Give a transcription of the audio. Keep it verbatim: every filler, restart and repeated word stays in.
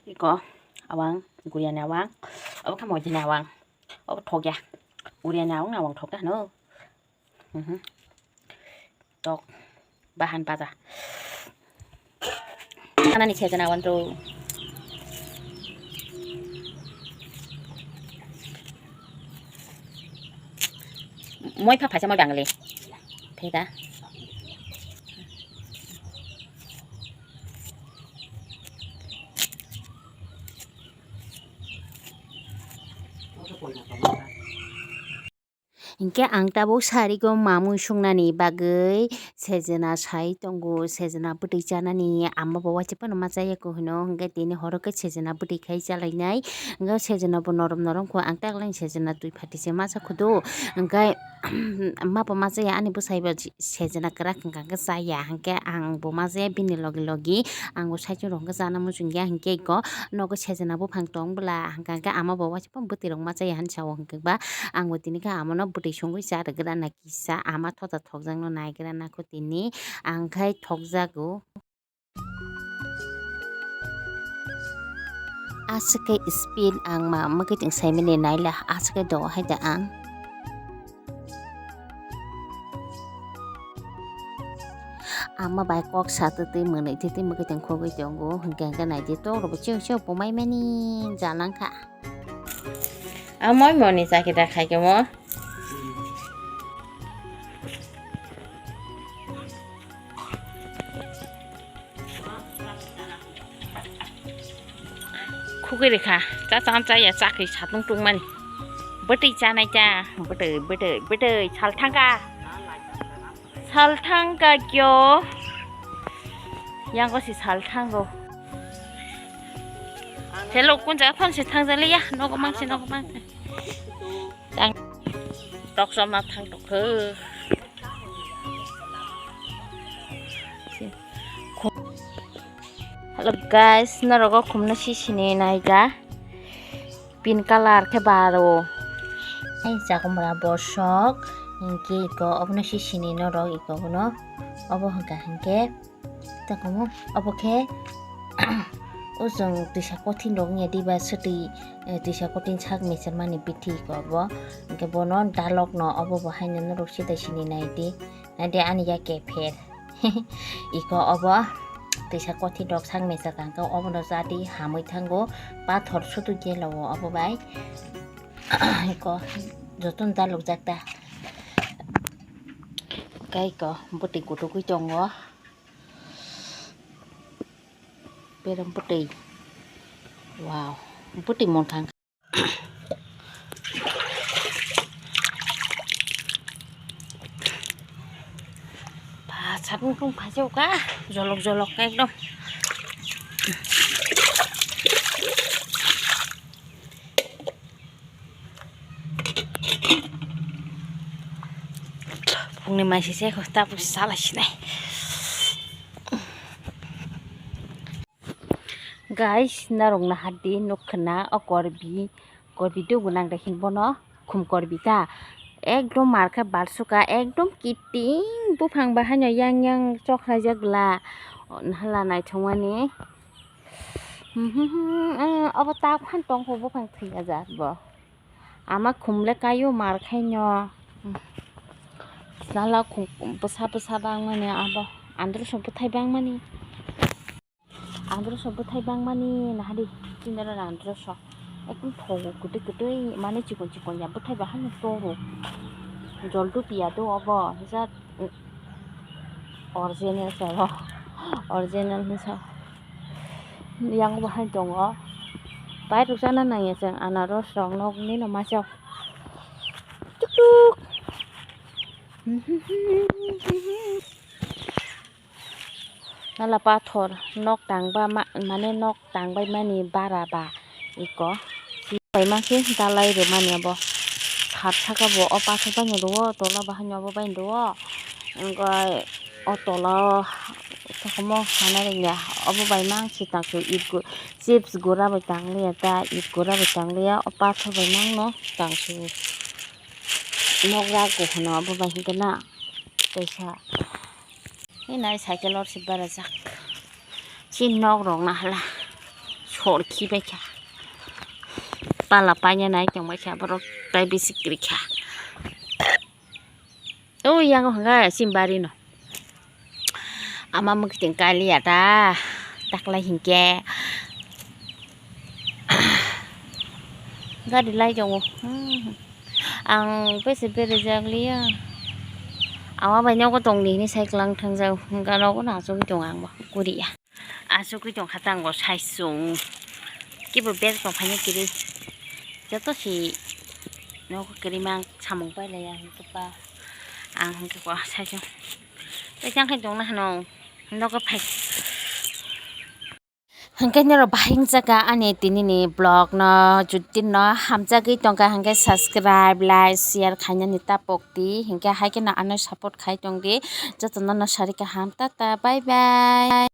Iko awang, guriani awang, abo kha moidani awang, abo thokya, guriani awang, awang thokya hano. Mhm. Tok bahan baja. Anani sejana awang tro. Moi pha phaisa moi bangle. Theda. Hinkhe ang tabuk sarigo mamui sungnani bagwi sejena sai tongo, sejena bwtwi chanani ama bo waisa phano ma chaya kho hino, hinkhe tini horo khe sejena bwtwi khai chalainai, hinkhe sejena bo norom norom kho, ang taklai sejena twi phatisema sa khudu, hinkhe ma bo ma chaya ani bwsai bo sejena kwrak hwnkha khe chaya, hinkhe ang bo ma chaya bini logi logi ang bo saichung rok hwnkhe chana muchungya, hinkhe iko nogo sejena buphang tong bwla, hwnkha khe ama bo waisa phano bwtwi rok ma chaya hinwi sao, hinkhe ba ang bo tini khe ama no bwtwi songwi cha rwgra na kisa ama thota thokjakno naigra na kho tini ang khai thokjago. Aswk khe speed ang ma mwkhwtwng saimani naila aswk khe do hai da ang. Ama bai kok sa twi twi mwnwi twi twi mwkhwtwng khogwi tongo hinkhe hinkhe naidi tok rwbo chiyong chiyong pumai mani jalang kha. Amoi moni chakhe da khai khe mo. Khugwi rikha, cha cha cha ya chakri satung tungmani. Bwtwi chanai cha, bwtwi, bwtwi, bwtwi, sal thangka. Sal thangka kyo. Yang ko si sal thango. Hello, kun ja phone si thangjali ya, nogo mang si, nogo mang si. Tang. Tok som na thang tok khe. Hello guys, norok o khumno sisini naija. Pink color khe baro. Ai chakumra bosok. Hinkhe iko obono sisini norok iko bono. Obo hwnkha hinkhe. Takomo obo khe o chwng twisa kothin rok wngya diba swtwi, eh, twisa kothin sak mechermani bithi iko obo. Hinkhe bono dalokno obo bo haino norok sita sini naidi. Naidi ani ya kepher. Iko obo twisa kothin rok sak mecha kangkhe obono chadi hamwi thango. Pathor sutu gelo o obo bai. Iko jotono dalokjak ta. Khe iko bwtwi kutukwi tongo. Berem bwtwi. Wow. Bwtwi monkha. Ba, sabung kung phajok ka. Jolok jolok ka ekdom. Phungni mai sise ko, ta pusi sala sinai. Guys, narok nahardi nukkhna o korbi, korbi dugu nang da hin bono khum korbi ta. Ekdom markhe balsuka, ekdom kiting buphang bahaino yang yang chokhlaijak gla. Hala naithokmani. Obo tak phan tongkho buphang thwiya jak bo. Ama khumle kaio mar khaino. Sala khum bwsa bwsa bangmani abo. Androso bwthai bangmani. Androso bwthai bangmani nahadi. Chindoro androso. Ekdom thogo kwtwi kwtwi mane chikon chikon ya bwthai bahai no toro. Jol dupiya do obo. Jat original sabo. Original hinsa. Yang bahai tongo. Pai rok chana nangya chwng anaros rok nokni no masa. Tuk tuk. Nala pathor nok tangba ma-, mane nok tangbai mani bara ba iko. Pai ma khe dalai rwmani abo. Thar saka bo o pathor bai no rwo, tola bahai no abo bai no rwo. Wngkhe o tola o sokomo sana rwngya. Obo bai mang se tang su it gu-, chips gura bai tang liya ta, it gura bai tang liya. O pathor bai mang no tang su. Nok rak kuhuna obo bai hwnkhe na kaisa. Hwnwi nai cycle o se berajak. Chini nok rok nahala. Khor khibai kha. Pala paina nai tongbai kha borok tai bisi kwrwi kha. O yango hwnga simbari no. Ama mwkhitwng kaliya ta taklai hinkhe. Gari lai tongo. Hmm. Ang bese berajak liya. Ama bai nogo tongdi hinwi sai kwlang thangjak. Hwnka nogo no achugwi tongo ang bo. Kuriya. Achugwi tongkha tang bo saisung. Kibo bag tongphaini kwrwi. Joto si nogo kwrwi mang samung pailaiya hinkhe ba. Ang hinkhe bo saisung. Tei jang khe tongna hano. Nogo phai. Hwnkhe norok bahai wngjakha ani tinini vlog no, jodi no hamjagwi tongkha hwnkhe subscribe, like, share khainani tapok di, hwnkhe hai kheno ano support khai tongdi, jotono no sari kaham, tata, bye bye.